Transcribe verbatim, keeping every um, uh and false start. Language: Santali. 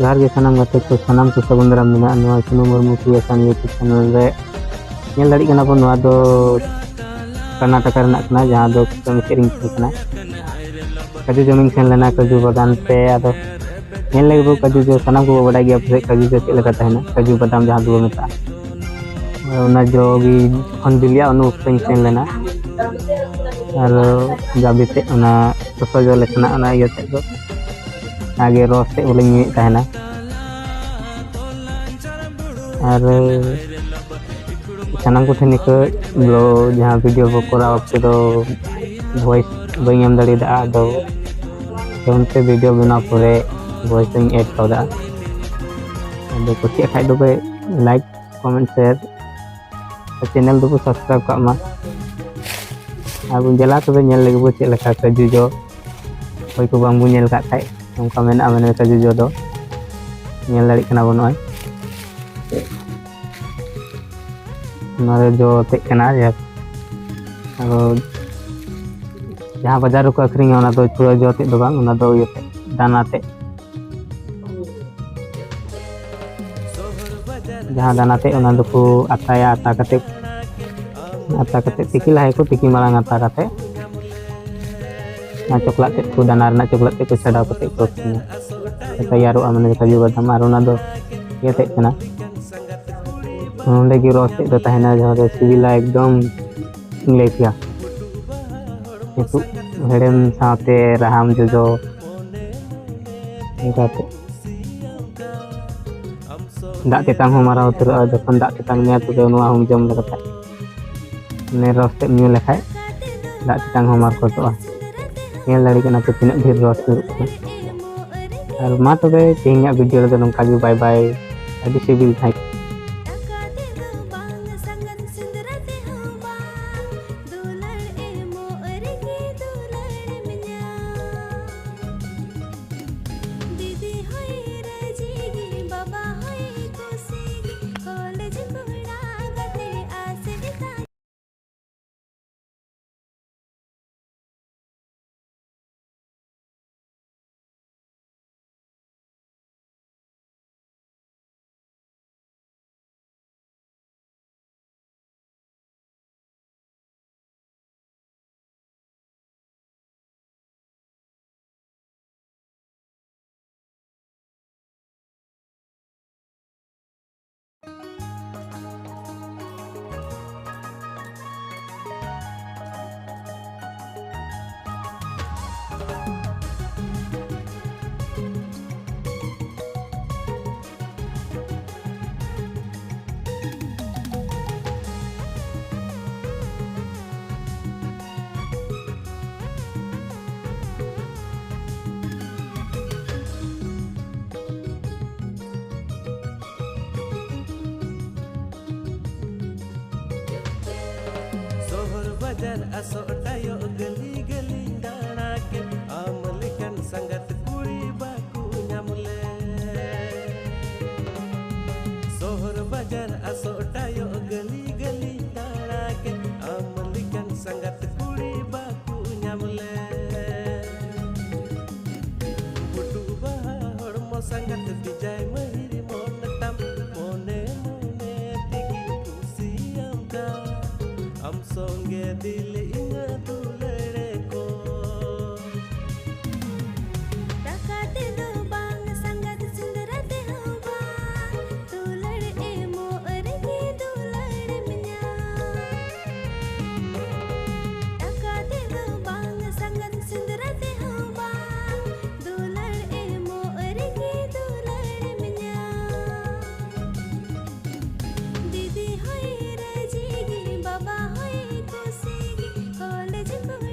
ᱡᱚᱦᱟᱨ ᱜᱮ ᱥᱟᱱᱟᱢ ᱜᱟᱛᱮ ᱠᱚ, ᱥᱟᱱᱟᱢ ᱠᱚ ᱥᱟᱹᱜᱩᱱ ᱫᱟᱨᱟᱢ ᱢᱮᱱᱟᱜᱼᱟ ᱱᱚᱣᱟ ᱥᱩᱱᱩ ᱢᱩᱨᱢᱩ ᱠᱨᱤᱭᱮᱥᱚᱱ YouTube ᱪᱮᱱᱮᱞ ᱨᱮ᱾ ᱧᱮᱞ ᱫᱟᱲᱮᱭᱟᱜ ᱠᱟᱱᱟ ᱵᱚᱱ, ᱱᱚᱣᱟ ᱫᱚ ᱠᱟᱨᱱᱟᱴᱟᱠᱟ ᱨᱮᱱᱟᱜ ᱠᱟᱱᱟ, ᱡᱟᱦᱟᱸ ᱫᱚ ᱠᱟᱹᱢᱤ ᱥᱮᱫ ᱨᱤᱧ ᱛᱟᱦᱮᱸ ᱠᱟᱱᱟ᱾ ᱠᱟᱡᱩ ᱡᱚᱢᱤᱧ ᱥᱮᱱ ᱞᱮᱱᱟ, ᱠᱟᱡᱩ ᱵᱟᱜᱟᱱ ᱛᱮ᱾ ᱟᱫᱚ ᱧᱮᱞ ᱞᱮᱜᱮ ᱵᱚ ᱠᱟᱡᱩ ᱡᱚ, ᱥᱟᱱᱟᱢ ᱠᱚᱵᱚ ᱵᱟᱰᱟᱭ ᱜᱮᱭᱟ ᱯᱟᱥᱮᱡ ᱠᱟᱡᱩ ᱡᱚ ᱪᱮᱫ ᱞᱮᱠᱟ ᱛᱟᱦᱮᱱᱟ, ᱠᱟᱡᱩ ᱵᱟᱫᱟᱢ ᱡᱟᱦᱟᱸ ᱫᱚᱵᱚ ᱢᱮᱛᱟᱜᱼᱟ᱾ ᱚᱱᱟ ᱡᱚ ᱜᱮ ᱡᱚᱠᱷᱚᱱ ᱵᱤᱞᱤᱜᱼᱟ, ᱩᱱ ᱚᱠᱛᱚᱧ ᱥᱮᱱ ᱞᱮᱱᱟ᱾ ᱟᱨ ᱡᱟᱵᱤ ᱛᱮᱫ ᱚᱱᱟ ᱥᱚᱥᱚ ᱡᱚ ᱞᱮᱠᱟᱱᱟᱜ ᱚᱱᱟ ᱤᱭᱟᱹ ᱛᱮᱫ ᱫᱚ, ᱚᱱᱟᱜᱮ ᱨᱚᱥ ᱛᱮᱫ ᱵᱚᱞᱮᱧ ᱧᱩᱭᱮᱫ ᱛᱟᱦᱮᱱᱟ᱾ ᱟᱨ ᱥᱟᱱᱟᱢ ᱠᱚᱴᱷᱮᱱ ᱱᱤᱛᱚᱜ ᱵᱞᱚ-, ᱡᱟᱦᱟᱸ ᱵᱷᱤᱰᱤᱭᱳ ᱵᱚ ᱠᱚᱨᱟᱣ ᱚᱠᱛᱮ ᱫᱚ ᱵᱷᱚᱭᱮᱥ ᱵᱟᱹᱧ ᱮᱢ ᱫᱟᱲᱮᱭᱟᱫᱟ, ᱟᱫᱚ ᱯᱷᱳᱱ ᱛᱮ ᱵᱷᱤᱰᱤᱭᱳ ᱵᱮᱱᱟᱣ ᱯᱚᱨᱮ ᱵᱷᱚᱭᱮᱥ ᱤᱧ ᱮᱰ ᱠᱟᱣᱫᱟ᱾ ᱟᱫᱚ ᱠᱩᱥᱤᱭᱟᱜ ᱠᱷᱟᱡ ᱫᱚᱯᱮ ᱞᱟᱭᱤᱠ, ᱠᱚᱢᱮᱱᱴ, ᱥᱮᱭᱟᱨ ᱟᱨ ᱪᱮᱱᱮᱞ ᱫᱚᱵᱚ ᱥᱟᱵᱥᱠᱨᱟᱭᱤᱵ ᱠᱟᱜ ᱢᱟ᱾ ᱟᱨ ᱵᱚᱱ ᱪᱟᱞᱟᱜᱼᱟ ᱛᱚᱵᱮ ᱧᱮᱞ ᱞᱟᱹᱜᱤᱫ ᱵᱚ ᱪᱮᱫ ᱞᱮᱠᱟ ᱠᱟᱡᱩ ᱡᱚ, ᱚᱠᱚᱭ ᱠᱚ ᱵᱟᱝ ᱵᱚᱱ ᱧᱮᱞ ᱠᱟᱜ ᱠᱷᱟᱡ, ᱱᱚᱝᱠᱟ ᱢᱮᱱᱟᱜᱼᱟ ᱢᱟᱱᱮ ᱠᱟᱡᱩ ᱡᱚ ᱫᱚ ᱧᱮᱞ ᱫᱟᱲᱮᱭᱟᱜ ᱠᱟᱱᱟ ᱵᱚᱱ ᱱᱚᱜᱼᱚᱭ᱾ ᱚᱱᱟ ᱫᱚ ᱡᱚ ᱛᱮᱫ ᱠᱟᱱᱟ, ᱡᱟᱦᱟᱸ ᱟᱫᱚ ᱡᱟᱦᱟᱸ ᱵᱟᱡᱟᱨ ᱨᱮᱠᱚ ᱟᱹᱠᱷᱨᱤᱧᱟ, ᱚᱱᱟ ᱫᱚ ᱯᱩᱨᱟᱹ ᱡᱚ ᱛᱮᱫ ᱫᱚ ᱵᱟᱝ, ᱚᱱᱟ ᱫᱚ ᱤᱭᱟᱹ ᱛᱮᱫ, ᱫᱟᱱᱟ ᱛᱮᱫ᱾ ᱡᱟᱦᱟᱸ ᱫᱟᱱᱟ ᱛᱮᱫ, ᱚᱱᱟ ᱫᱚᱠᱚ ᱟᱛᱟᱭᱟ, ᱟᱛᱟ ᱠᱟᱛᱮᱫ, ᱟᱛᱟ ᱠᱟᱛᱮᱫ ᱛᱤᱠᱤ ᱞᱟᱦᱟᱭᱟᱠᱚ, ᱛᱤᱠᱤ ᱢᱟᱲᱟᱝ ᱟᱛᱟ ᱠᱟᱛᱮᱫ ᱚᱱᱟ ᱪᱚᱠᱞᱟᱜ ᱛᱮᱫ ᱠᱚ, ᱫᱟᱱᱟ ᱨᱮᱱᱟᱜ ᱪᱚᱠᱞᱟᱜ ᱛᱮᱫ ᱠᱚ ᱪᱷᱟᱰᱟᱣ ᱠᱟᱛᱮᱫ ᱠᱚ ᱟᱹᱠᱷᱨᱤᱧᱟ᱾ ᱛᱮᱭᱟᱨᱚᱜᱼᱟ, ᱢᱟᱱᱮ ᱠᱟᱡᱩ ᱵᱟᱫᱟᱢ, ᱟᱨ ᱚᱱᱟ ᱫᱚ ᱤᱭᱟᱹ ᱛᱮᱫ ᱠᱟᱱᱟ᱾ ᱱᱚᱸᱰᱮ ᱜᱮ ᱨᱚᱥ ᱛᱮᱫ ᱫᱚ ᱛᱟᱦᱮᱱᱟ, ᱡᱟᱦᱟᱸ ᱫᱚ ᱥᱤᱵᱤᱞᱟ ᱮᱠᱫᱚᱢ᱾ ᱤᱧ ᱞᱟᱹᱭ ᱠᱮᱭᱟ᱾ ᱱᱤᱛᱚᱜ ᱦᱮᱲᱮᱢ ᱥᱟᱶᱛᱮ ᱨᱟᱦᱟᱢ ᱡᱚᱡᱚ ᱚᱱᱠᱟᱛᱮ ᱫᱟᱜ ᱛᱮᱛᱟᱝ ᱦᱚᱸ ᱢᱟᱨᱟᱣ ᱩᱛᱟᱹᱨᱚᱜᱼᱟ᱾ ᱡᱚᱠᱷᱚᱱ ᱫᱟᱜ ᱛᱮᱛᱟᱝ ᱢᱮᱭᱟ, ᱛᱚᱵᱮ ᱱᱚᱣᱟ ᱦᱚᱸᱢ ᱡᱚᱢ ᱞᱮᱠᱷᱟᱡ, ᱢᱟᱱᱮ ᱨᱚᱥ ᱛᱮᱫ ᱧᱩ ᱞᱮᱠᱷᱟᱡ ᱫᱟᱜ ᱛᱮᱛᱟᱝ ᱦᱚᱸ ᱢᱟᱨᱠᱚᱛᱚᱜᱼᱟ᱾ ᱧᱮᱞ ᱫᱟᱲᱮᱭᱟᱜ ᱠᱟᱱᱟ ᱯᱮ ᱛᱤᱱᱟᱹᱜ ᱰᱷᱮᱨ ᱨᱚᱥ ᱧᱩᱨᱩᱜ ᱠᱟᱱᱟ᱾ ᱟᱨ ᱢᱟ ᱛᱚᱵᱮ ᱛᱮᱦᱮᱧᱟᱜ ᱵᱷᱤᱰᱤᱭᱳ ᱨᱮᱫᱚ ᱱᱚᱝᱠᱟ ᱜᱮ, ᱵᱟᱭ ᱵᱟᱭ᱾ ᱟᱹᱰᱤ ᱥᱤᱵᱤᱞ ᱛᱟᱦᱮᱸ ᱠᱟᱱᱟ᱾ ᱟᱥᱚᱜ ᱰᱟᱭᱚᱜ ᱜᱟᱹᱞᱤ ᱜᱟᱹᱞᱤᱧ ᱫᱟᱬᱟ ᱠᱮᱫ, ᱟᱢ ᱞᱮᱠᱟᱱ ᱥᱟᱸᱜᱟᱛ ᱠᱩᱲᱤ ᱵᱟᱠᱚ ᱧᱟᱢ ᱞᱮ᱾ ᱥᱚᱦᱚᱨ ᱵᱟᱡᱟᱨ ᱟᱥᱚᱜ ᱰᱟᱭᱚᱜ ᱜᱟᱹᱞᱤ ᱜᱟᱹᱞᱤᱧ ᱫᱟᱬᱟ ᱠᱮᱫ, ᱟᱢ ᱞᱮᱠᱟᱱ ᱥᱟᱸᱜᱟᱛ ᱠᱩᱲᱤ ᱵᱟᱠᱚ ᱧᱟᱢ ᱞᱮ᱾ ᱵᱩᱴᱩ ᱵᱟᱦᱟ ᱦᱚᱲᱢᱚ ᱥᱟᱸᱜᱟᱛ ᱰᱤᱡᱟᱭᱤᱱ